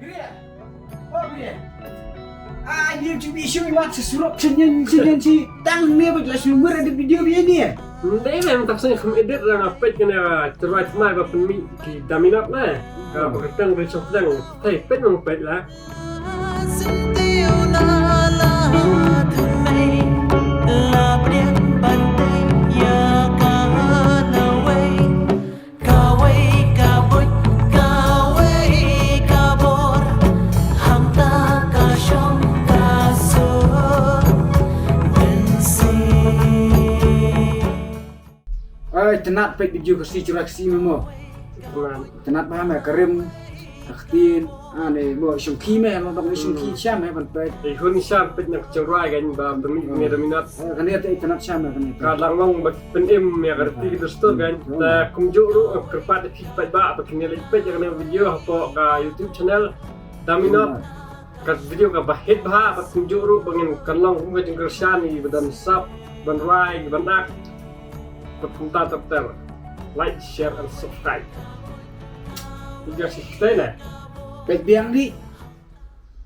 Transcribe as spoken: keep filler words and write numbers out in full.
Ai, dia tu bi shu mat sesurok senyen senyen si tang ne ba jelas number ada video dia ni. Ndai mem tak seng kham edit rang apet kena terwaj mai ba penmi ki daminat na. Ka bertang ri sok dang. Hey, pet mong pet lah. Kawei ka buit, kawei ka bor, hangta ka shong ka sur, mynsiem. Ai, tnat peit video ka si chura ka si mo. Tnat ba me ka rim, ka ktien, ane mo shong ki me, lo dong shong ki sham me ban peit. Ei hun sham peit na ka chura gan ba bani me da minat. Kane te tnat sham me kane. Ka lang long ba Pynim ïa ka riti ka dustur kan. Ta kumjuh ruh kyrpad ïa phi paidbah ba kin ïa leit peit ïa kane video hapoh ka YouTube channel Daminot. Ka video kaba hit bha, bad kumjuh ruh ba ngin kan long kum ka jingkyrshan ïa ba don sap ban rwai ban ak. Bad kumta ter ter. Like, share and subscribe. Ïa shi ktai na. Peit biang dih.